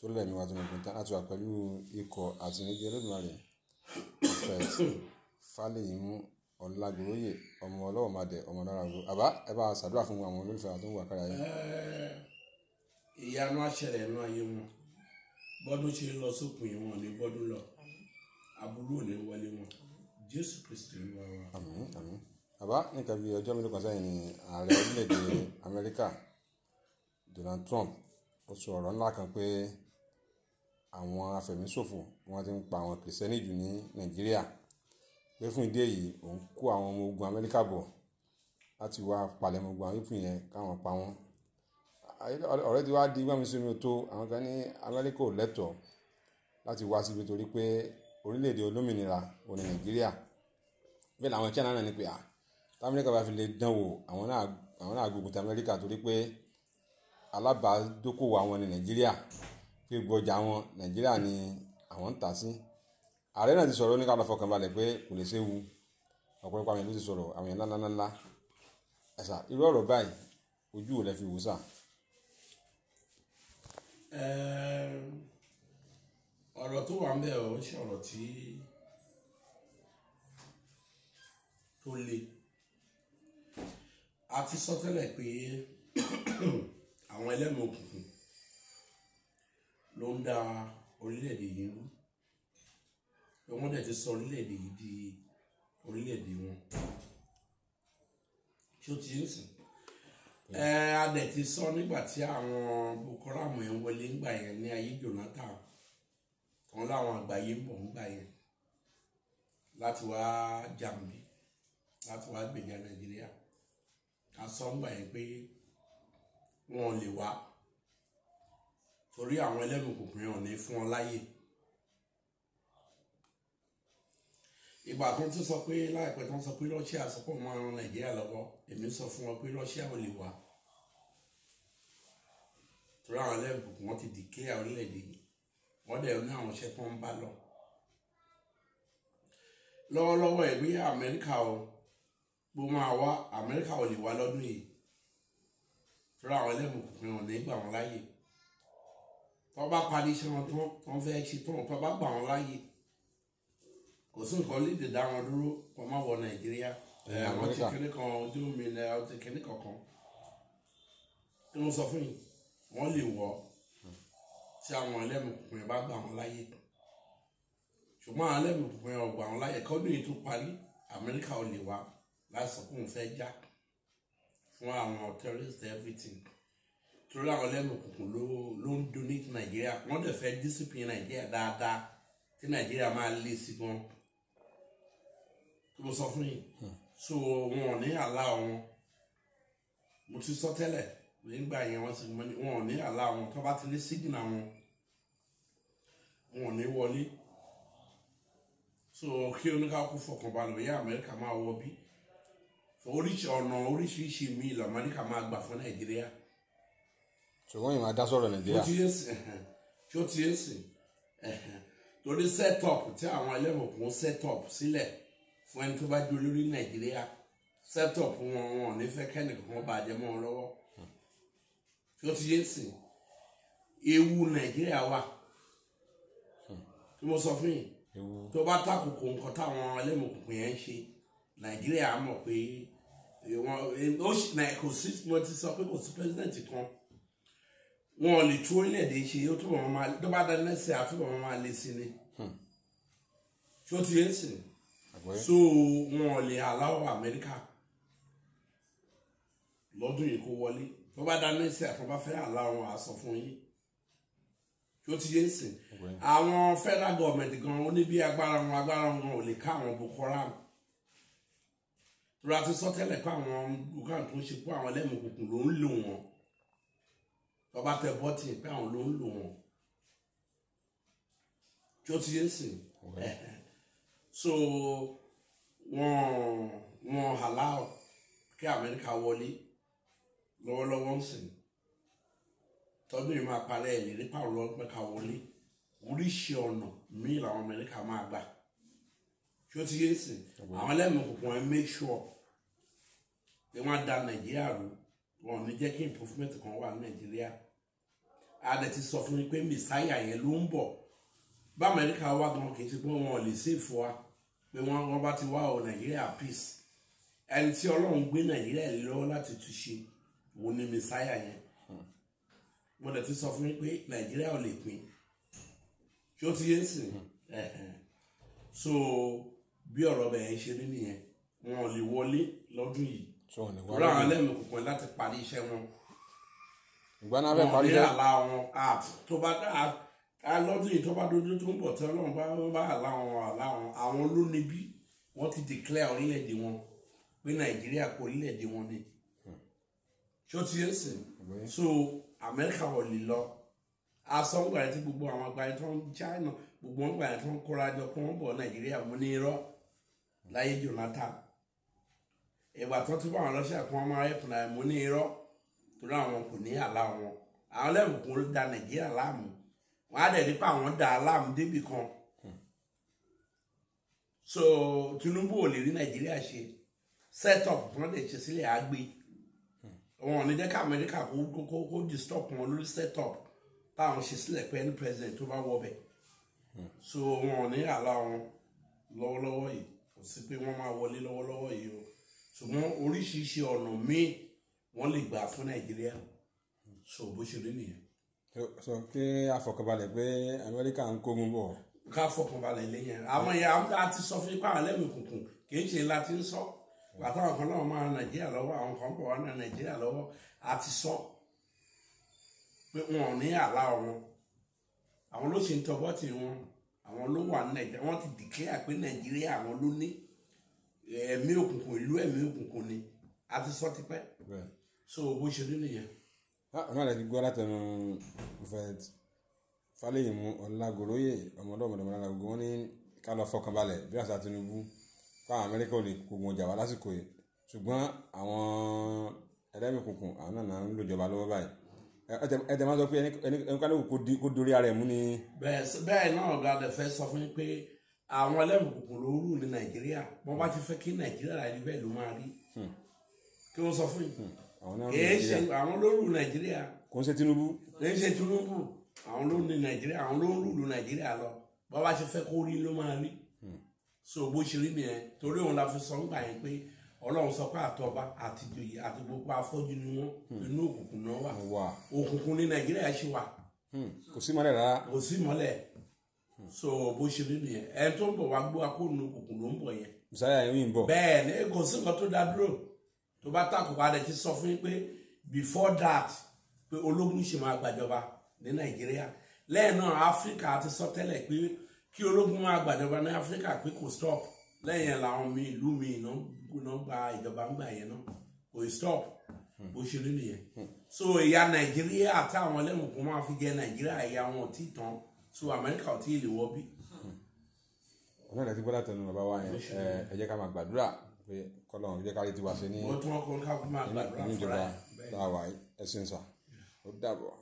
tó lẹ̀mí wa tó nìkan tán láti wà pẹ̀lú ikọ̀ àti ìníjẹ Olódùmarè Prophet Fálẹ́yìmú Ọlágoróyè ọmọ ọlọ́wọ́ máa dẹ̀ ọmọ náírà gbó. Àbá ẹ bá ṣàdúrà fún àwọn olólùfẹ́ wa tó ń wà kára yẹn. Ìyanu àṣẹlẹ̀ inú ayé wọn, bọ́dún ṣe lọ sópin yìí, wọn ní bọ́dún lọ, aburú ò ní wọlé wọn, Jésù Kristi Olúwa wa. Àmín àmín. Bàbá, nǹkan bíi ọjọ́ mélòó kan sẹ́yìn ni ààrẹ orílẹ̀-èdè Amẹ́ríkà Donald Trump ó sọ ọ̀rọ̀ ńlá kan pé àwọn afẹ̀míṣòfò wọ́n ti ń pa àwọn kìrìsìtẹ́nì jù ní Nàìjíríà, pé fún ìdí èyí òun kó àwọn ọmọ ogun Amẹ́ríkà bọ̀ láti wá palẹ̀mọ́ ogun àwọn yòókù yẹn káwọn pa wọ́n. Ọ̀rẹ́ ti wá di gbọ́nmi sí omi tó, àwọn kan ní Amẹ́ríkà ò lẹ́tọ̀ọ́ láti wá síbi torí pé orílẹ̀-èdè olómìnira ò ní Nàìjíríà. Bẹ́ẹ̀ làwọn China náà ní pé Amẹ́ríkà bá fi lè dán wò, àwọn náà gbógun ti Amẹ́ríkà torí pé alábàádókòwò àwọn ní Nàìjíríà, pé gbọjà wọn Nàìjíríà ni àwọn ń tà sí. Ààrẹ náà ti sọ̀rọ̀, ní ká lọ fọkàn balẹ̀ pé kò lè séwu. Ọ̀pọ̀lọpọ̀ àwọn èèyàn ló ti sọ̀rọ̀, àwọn èèyàn ńlá ńlá. Ẹ̀sà, irú ọ̀rọ̀ báyìí ojú ò lẹ fi wò sà? Ọ̀rọ̀ tó wà ń bẹ̀ ọ́ ṣe ọ̀rọ̀ tí tó le. A ti sọ tẹ́lẹ̀ pé àwọn ẹlẹ́mìí òkùnkùn ló ń da orílẹ̀-èdè yìí rú, pé wọ́n dẹ̀ ti sọ orílẹ̀-èdè yìí di orílẹ̀-èdè wọn. Ṣé ó ti ń sìn? A dẹ̀ ti sọ nígbà tí àwọn Boko Haram yẹn wọlé ńgbà yẹn ní ayé Jonathan kan, láwọn àgbáyé ń bọ̀ ńgbà yẹn láti wá jàǹbí, láti wá gbèjà Nàìjíríà. A sọ ńgbà yẹn pé wọn ò lè wá torí àwọn ẹlẹ́mìí òkùnkùn yẹn ò ní fún wọn láyè. Ìgbà tó ń tún sọ pé láìpẹ́ tó ń sọ pé Russia sọ pé òun máa ran Nàìjíríà lọ́wọ́, èmi sọ fún wọn pé Russia ò lè wá torí àwọn ẹlẹ́mìí òkùnkùn wọn ti declare orílẹ̀-èdè yìí, wọ́n dẹ̀ ní àwọn iṣẹ́ tó ń bá lọ lọ́wọ́lọ́wọ́. Ẹ̀ bí Amẹ́ríkà o bó máa wá, Amẹ́ríkà ò lè wá lọ́dún yìí torí àwọn ẹlẹ́mìí òkùnkùn wọn ní gbà wọ́n láàyè. Tó bá parí iṣẹ́ wọn tó ń fẹ́ ṣe tó bá gbà wọ́n láàyè, kò sí nǹkan lè dá wọn dúró kó má wọ Nàìjíríà. Àwọn ti kíní kan ojú omi ní àwọn ti kíní kankan tí wọ́n sọ fún yìí, wọ́n lè wọ̀ tí àwọn ẹlẹ́mìí òkùnkùn yẹn bá gbà wọ́n láàyè. Ṣùgbọ́n àwọn ẹlẹ́mìí òkùnkùn yẹn ò gbà wọ́n láàyè. Kọ́dún yìí tó parí, Amẹ́ríkà ò lè wá láti sọ pé òun fẹ́ já fún àwọn terrorist everything torí àwọn ẹlẹ́mìí òkùnkùn ló ń donate Nàìjíríà. Wọ́n dẹ̀ fẹ́ discipline Nàìjíríà dáadáa tí Nàìjíríà máa lé sí gan tó mo sọ fún yìí. So wọn ò ní àlá wọn, mo ti sọ tẹ́lẹ̀ nígbà yẹn, wọ́n ti mọ ní wọn ò ní àlá wọn. Tó bá ti ní sígìnà wọn, wọn ò ní wọlé. So kí oníkàkú fọkànbalẹ̀ bóyá Amẹ́ríkà máa wọ bí oríṣi ọ̀nà oríṣiríṣi míì l'Amẹ́ríkà máa gbà fún Nàìjíríà. Ṣùgbọ́n yìí máa dá sọ̀rọ̀ Nàìjíríà. Tí ó ti ń sìn torí set up tí àwọn ẹlẹ́mọ̀kún set up sílẹ̀ fún ẹni tó bá jẹ́ olórí Nàìjíríà, set up wọn wọn ò ní fẹ́ kẹ́nìkan bàjẹ́ mọ́ wọn lọ́wọ́. Tí ó ti yé sìn, ewu Nàìjíríà wà tí mo sọ fún yìí, tó bá takòkò nǹkan táwọn ẹlẹ́mọ̀kùnkùn yẹn ń ṣe, Nàìjíríà mọ̀ pé kò sí. Mo ti sọ pé kò sí president kan wọn ò lè tú orílẹ̀-èdè ṣe, ó túbọ̀ máa tó bá dá lẹ́sẹ̀ àtúbọ̀ máa lé sí ni. Tí ó ti yé sìn, so wọn ò lè aláwọ̀ Amẹ́ríkà lọ́dún yìí kó wọlé. Tó bá dá lẹ́sẹ̀ àtúbọ̀ fẹ́ aláwọ̀ á sọ fún yín. Tí ó ti yé sìn, àwọn federal government gan ó ní bí agbára wọn ò lè ká àwọn Boko Haram. Tura ti sọ tẹ́lẹ̀ pé àwọn Boko Haram tó ń ṣe pé àwọn ẹlẹ́mìí òkùnkùn ló ń lò wọ́n, tó bá tẹ bọ́tì pé àwọn ló ń lò wọ́n. Tí ó ti yé sìn, so wọ́n allow kí Amẹ́ríkà wọlé lọ́wọ́lọ́wọ́ ń sìn. Tọdún yìí máa parẹ́, ẹ̀ lè rí pàrọ̀ Amẹ́ríkà wọlé. Oríṣi ọ̀nà míì làwọn Amẹ́ríkà máa gbà. Tí ó ti yé sìn, àwọn ẹlẹ́mìí òkùnkùn ẹ̀ make sure pé wọ́n á da Nàìjíríà rú, wọn ò ní jẹ́ kí improvement kan wà ní Nàìjíríà. A dẹ̀ ti sọ fún mi pé mẹsáyà yẹn ló ń bọ̀. Bá Amẹ́ríkà wá gan, kì í ṣe pé wọn ò lè ṣèfù wa pé wọ́n bá ti wá o, Nàìjíríà peace. Ẹni tí Ọlọ́run gbé Nàìjíríà lé lọ́wọ́ láti túnṣe wo ni mẹsáyà yẹn. Mo dẹ̀ ti sọ fún yín pé Nàìjíríà ò lè pín. Ṣé ó ti yé sìn? Ẹ̀hẹ̀n. So bí ọ̀rọ̀ bẹ̀rẹ̀ ṣe rí nìyẹn, wọn ò lè wọlé lọ́dún yìí. So wọn lè wá Torí àwọn lórí ẹlẹ́mìí kòkòrò láti parí iṣẹ́ wọn, ìgbà náà fẹ́ wọn parí ní iṣẹ́. Àlá wọn art tó bá á lọ́dún yìí, tó bá dojú tó ń bọ̀, tí Ọlọ́run bá àlá wọn, àlá wọn, àwọn ló níbí. Wọ́n ti declare orílẹ̀-èdè wọn pé Nàìjíríà kò orílẹ̀-èdè wọn ni. Ṣé ó ti yé sìn? So Amẹ́ríkà ò lè lọ. Asọ́ngbà yẹn tí gbogbo àwọn àgbà yẹn tó ń China, gbogbo wọn gbà yẹn tó ń kóra jọ kó wọn bọ̀ Nàìjíríà, mú ní irọ́ láyé Jonathan. Ìgbà tó tún bá àwọn Russia kó wọn máa ẹ̀pù náà, mú ní irọ́, torí àwọn kò ní àlá wọn. Àwọn lẹ́mùkún ló da Nàìjíríà láàmú. Wọn á dẹ̀ nípa àwọn da láàmú débì kan. So Tinubu ò lè rí Nàìjíríà ṣe. Set up wọn lè ṣe sílẹ̀ á gbé wọn ò ní jẹ́ ká Amẹ́ríkà kó disturb wọn lórí set up táwọn ṣe sílẹ̀ pé any president tó bá wọ bẹ̀. So wọn ò ní àlá wọn lọ́wọ́lọ́wọ́ yìí. Kò sí pé wọ́n máa wọlé lọ́wọ́lọ́wọ́ yìí o, ṣùgbọ́n oríṣiríṣi ọ̀nà míì wọ́n lè gbà fún Nàìjíríà. So bó ṣe rí nìyẹn. So kí àfọkànbalẹ̀ pé Amẹ́ríkà ń kógun bọ̀. Ká fọkànbalẹ̀ lẹ́yìn àwọn yẹn, a ti sọ fún ipá àwọn ẹlẹ́mìí kùnkùn, kì í ṣe láti ń sọ àtàwọn kan náà máa ran Nàìjíríà lọ́wọ́, àwọn kan bọ̀ wá ran Nàìjíríà lọ́wọ́. A ti sọ pé wọn ò ní àlá wọn. Àwọn ló ṣe ń tọwọ́ tì wọn, àwọn ló wà ní Nàìjíríà. Wọ́n ti declare pé Nàìjíríà àwọn ló ní ẹ̀mí òkùnkùn, ìlú ẹ̀mí òkùnkùn ni. A ti sọ tipẹ́. So bó ṣe rí nìyẹn. Ọ̀nà rẹ̀ ti gbọ́ látẹnu Prophet Fálẹ́yìmú Ọlágoróyè ọmọdé ọmọdé. Wọn ní ká lọ fọkànbalẹ̀ bí àṣà Tinubu fáwọn Amẹ́ríkà ò lè kógun ọjà wá lásìkò yìí, ṣùgbọ́n àwọn ẹlẹ́mìí kùnkùn àwọn náà ń lòjọba lọ́wọ́ báyìí. Ẹ tẹ máa sọ pé ẹni kálukú kó dorí ara ẹ̀ mú ni. Bẹ́ẹ̀ náà, ọ̀gá rẹ̀ fẹ́ sọ fún yín pé àwọn ẹlẹ́mìí kùnkùn ló rù ní Nàìjíríà. Wọ́n bá ti fẹ́ kí Nàìjíríà rí bẹ́ẹ̀ ló máa rí. Kí wọ́n sọ fún yín? Àwọn náà rù Kì í ṣe Nàìjíríà. Àwọn ló rù Nàìjíríà. Kò ń ṣe Tinubu. Kì í ṣe Tinubu. Àwọn ló ní Nàìjíríà, àwọn ló ń rù Nàìjíríà lọ. Bọ́n bá ti fẹ́ kó rí ló máa rí. So bó ṣe rí nìyẹn. Torí òun la fi sọ ńgbà yẹn pé Ọlọ́run sọ pé àtọba àti ìjòyè àti gbogbo afọ́jú ni wọ́n, inú òkùnkùn náà wà. Wà. Òkùnkùn ní Nàìjíríà ṣe wà. Kò sí mọ́lẹ̀ rárá. Kò sí mọ́lẹ̀. So bó ṣe rí nìyẹn. Ẹni tó ń bọ̀ wá gbọ́ akóònù òkùnkùn ló ń bọ̀ yẹn. Mùsáyà yìí ń bọ̀. Bẹ́ẹ̀ ni, kò sí nǹkan tó dá dúró tó bá takò padà. Ti sọ fún yín pé before that pé ológun ṣe máa gbàjọba ní Nàìjíríà. Lẹ́yìn náà, Áfíríkà ti sọ tẹ́lẹ̀ pé kí ológun máa gbàjọba ní Áfíríkà pé kò stop. Lẹ́yìn yẹn làwọn mi ìlú mi iná gba ìjọba ń gbà yẹn náà, kò stop. Bó ṣe rí nìyẹn. So ìyà Nàìjíríà táwọn ẹlẹ́mùkún máa fi jẹ Nàìjíríà, ìyà wọn ò tí ì tán. So Amẹ́ríkà ò tí ì lè wọ́ bí. Ọ̀nà rẹ̀ ti gbọ́ látẹnu bàbá wa yẹn. Ẹ jẹ́ ká máa gbàdúrà pé kọ́lọ́run jẹ́ ká rí tiwa ṣe ní Wọ́n tún wọn kọ́ ká máa gbàdúrà ní fúnra ìjọba ẹ̀. tá a wà yìí. Ẹ ṣeun sà, ó dàbọ̀.